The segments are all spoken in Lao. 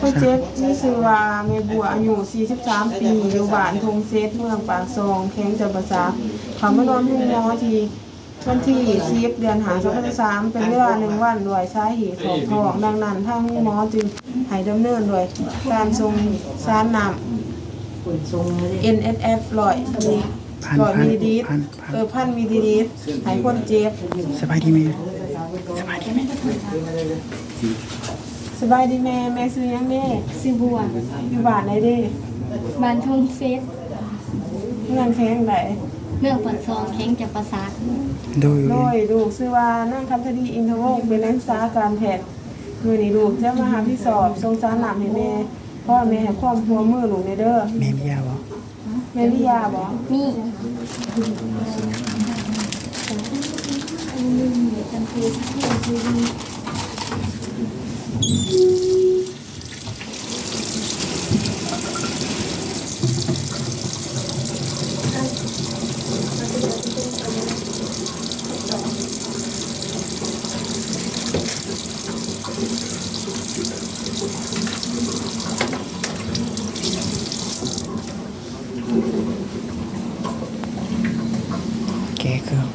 ຄົນເຈັບມີຊື່ວ່າແມ່ບົວ ອາຍຸສີ່ສິບສາມປີ ຢູ່ບ້ານທົ່ງເສັດ ເມືອງປາກຊ່ອງ ແຂວງຈຳປາສັກ ເຂົ້າມານອນໂຮງໝໍທີ່ວັນທີສິບ ເດືອນຫ້າ ສອງພັນຊາວສາມ ເປັນເວລາໜຶ່ງວັນ ດ້ວຍສາເຫດຖອກທ້ອງ. ດັ່ງນັ້ນ ທາງໂຮງໝໍຈຶ່ງໃຫ້ດຳເນີນດ້ວຍການສົ່ງສານນ້ຳ ເອັນເອສເອຟ ຮ້ອຍ ຮ້ອຍມິນລີລິດ ເອີ ພັນມິນລີລິດ ໃຫ້ຄົນເຈັບ. ສະບາຍດີແມ່ ສະບາຍດີແມ່ ສະບາຍດີແມ່. ແມ່ຊື່ຫຍັງແມ່? ຊື່ບົວ. ຢູ່ບ້ານໃດເດ? ບ້ານທົ່ງເສັດ. ເມືອງແຂວງໃດ? ເມືອງປາກຊ່ອງ ແຂວງຈຳປາສັກ. ໂດຍ ໂດຍ ລູກຊື່ວ່ານາງຄຳທະດີ ອິນທະວົງ ເປັນນັກສຶກສາການແພດ. ມື້ນີ້ລູກຈະມາຮັບຜິດຊອບສົ່ງສານນ້ຳໃຫ້ແມ່. ຂໍໃຫ້ແມ່ໃຫ້ຄວາມຮ່ວມມືລູກແດ່ເດີ. ແມ່ມີຢາບໍ່? ແມ່ມີຢາບໍ່? ມີ. ແກ້ເຄືອງ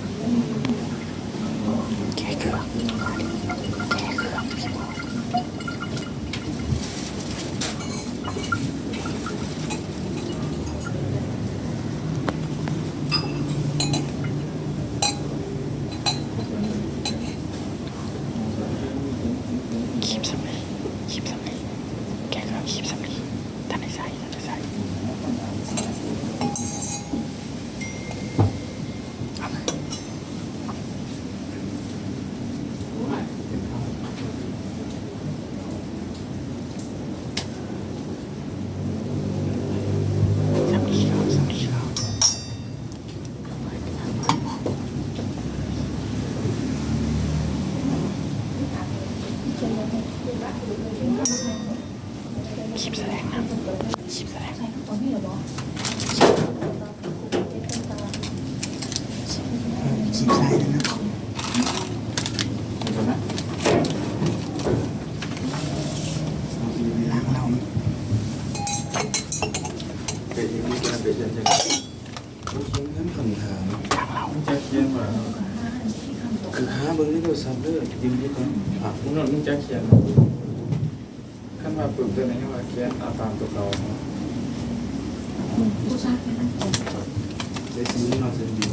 ແກ້ເຄືອງ ແກ້ເຄືອງ. ຄີບສຳລີ ຄີບສຳລີ ແກ້ເຄືອງ ຄີບສຳລີ. ທັນໄດ້ໃຊ້ ທັນໄດ້ໃຊ້. ຄລິບສະແດງນຳ ຄລິບສະແດງນຳ ຄລິບສະແດງນຳ ລ້າງເຫຼົ້າ. ເປັນຫຍັງຄືບໍ່ຂຽນນຳຄຳຖາມ? ຈັກລາວ ມັນຈະຂຽນວ່າ ຄືຫາເບິ່ງໃນໂທລະສັບເດີ ຢືມໃຫ້ກ່ອນ. ອ່ະ ມັນ ມັນຈະຂຽນ ຄັນວ່າປຶບໂຕນີ້ ຍັງວ່າຂຽນເອົາຕາມໂຕເກົ່າ. ໃສ່ສີນີ້ເນາະ ໃສ່ສີ.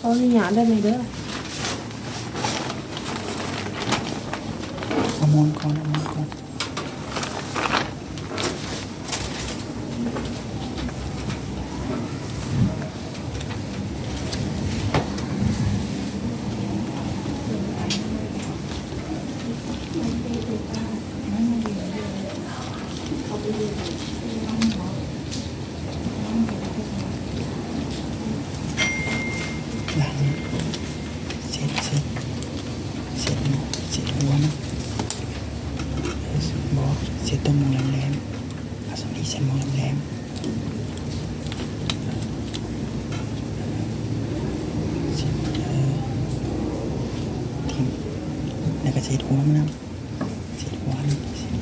ຂໍອະນຸຍາດເດີແມ່ເດີ. ເອົາໝອນກ່ອນ ເອົາໝອນກ່ອນ. ລ້າງ ເຊັດ ເຊັດ ເຊັດ ເຊັດຫົວມັນ ບໍ່ ເຊັດຕົງໝ່ອງແຫຼມໆ ເອົາສຳລີເຊັດໝ່ອງແຫຼມໆ ເຊັດ ເອີ ຖິ້ມ ແລ້ວກໍເຊັດຫົວມັນນຳ. ເຊັດຫົວມັນ ເຊັດ ເຊັດ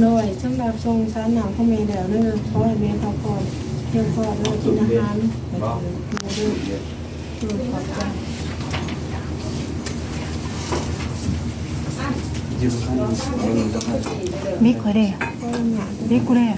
ໂດຍ ສຳລັບສົ່ງສານນ້ຳຂອງແມ່ແລ້ວເດີ ຂໍໃຫ້ແມ່ພັກຜ່ອນພຽງພໍເດີ ກິນອາຫານໃຫ້ເພິ່ນເດີ. ບິກຂ້ອຍເດ້ ບິກກູເດ້.